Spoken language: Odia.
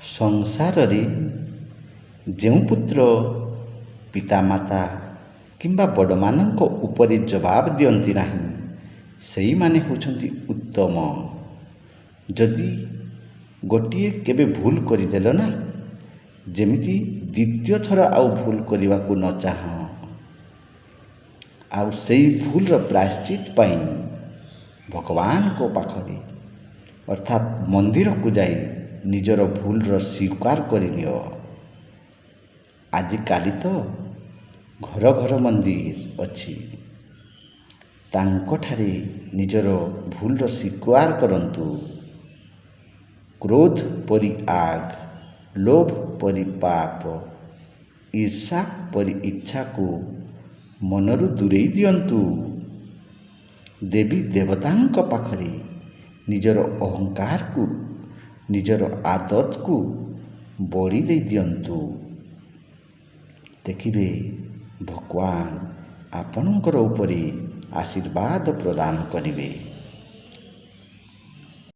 ସଂସାରରେ ଯେଉଁ ପୁତ୍ର ପିତାମାତା କିମ୍ବା ବଡ଼ମାନଙ୍କ ଉପରେ ଜବାବ ଦିଅନ୍ତି ନାହିଁ, ସେଇମାନେ ହେଉଛନ୍ତି ଉତ୍ତମ। ଯଦି ଗୋଟିଏ କେବେ ଭୁଲ କରିଦେଲ ନା, ଯେମିତି ଦ୍ୱିତୀୟ ଥର ଆଉ ଭୁଲ କରିବାକୁ ନ ଚାହଁ, ଆଉ ସେଇ ଭୁଲର ପ୍ରାୟଶ୍ଚିତ ପାଇଁ ଭଗବାନଙ୍କ ପାଖରେ ଅର୍ଥାତ୍ ମନ୍ଦିରକୁ ଯାଇ ନିଜର ଭୁଲର ସ୍ୱୀକାର କରିନିଅ। ଆଜିକାଲି ତ ଘର ଘର ମନ୍ଦିର ଅଛି, ତାଙ୍କଠାରେ ନିଜର ଭୁଲର ସ୍ୱୀକାର କରନ୍ତୁ। କ୍ରୋଧ ପରି ଆଗ, ଲୋଭ ପରି ପାପ, ଈର୍ଷା ପରି ଇଚ୍ଛାକୁ ମନରୁ ଦୂରେଇ ଦିଅନ୍ତୁ। ଦେବୀ ଦେବତାଙ୍କ ପାଖରେ ନିଜର ଅହଙ୍କାରକୁ, ନିଜର ଆଦତକୁ ବଳି ଦେଇ ଦିଅନ୍ତୁ। ଦେଖିବେ ଭଗବାନ ଆପଣଙ୍କର ଉପରେ ଆଶୀର୍ବାଦ ପ୍ରଦାନ କରିବେ।